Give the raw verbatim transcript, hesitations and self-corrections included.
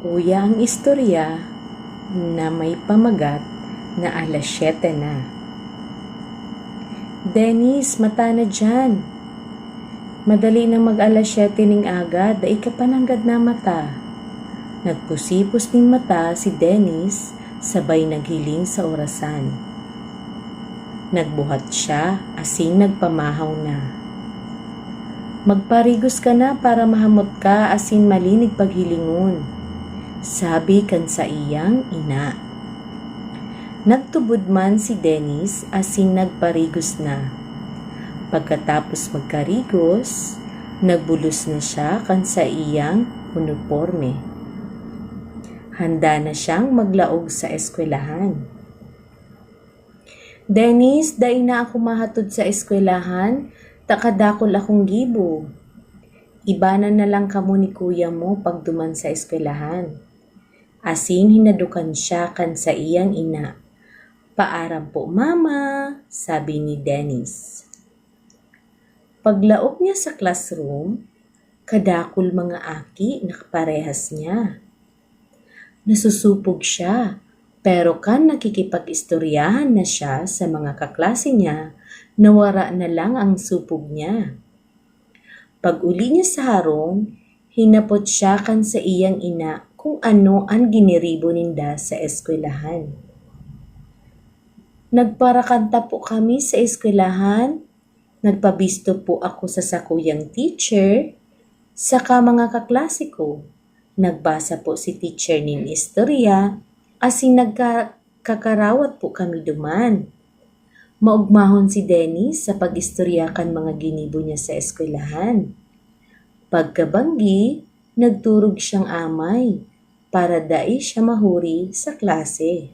Uya ang istorya na may pamagat na alas siyete na. "Dennis, mata na diyan! Madali nang mag-alas siyete ning aga, dai ka pa nanggad namata." Nagpusipos nin mata si Dennis, sabay naghiling sa orasan. Nagbuhat siya asin nagpamahaw na. "Magparigos ka na para mahamot ka asin malinig paghilingon," sabi kan saiyang ina. Nagtubod man si Dennis asin nagparigos na. Pagkatapos magkarigos, nagbulos na siya kan saiyang uniporme. Handa na siyang maglaog sa eskwelahan. "Dennis, dai na ako mahatod sa eskwelahan, ta kadakul akong gibo. Ibanan na lang kamo ni kuya mo pagduman sa eskwelahan." Asin hinadokan siya kan saiyang ina. "Paaram po, Mama," sabi ni Dennis. Paglaog niya sa classroom, kadakul mga aki na kaparehas niya. Nasusupog siya, pero kan nakikipag-istoryahan na siya sa mga kaklase niya, nawara na lang ang supog niya. Pag-uli niya sa harong, hinapot siya kan saiyang ina kung ano an giniribo ninda sa eskwelahan. "Nagparakanta po kami sa eskwelahan. Nagpabisto po ako sa sakuyang teacher, saka mga kaklase ko. Nagbasa po si teacher nin istorya, asin nagka-, kakarawat po kami duman." Maogmahon si Dennis sa pag-istorya kan mga ginibo niya sa eskwelahan. Pagkabanggi, nagturog siyang amay para dai siya mahuri sa klase.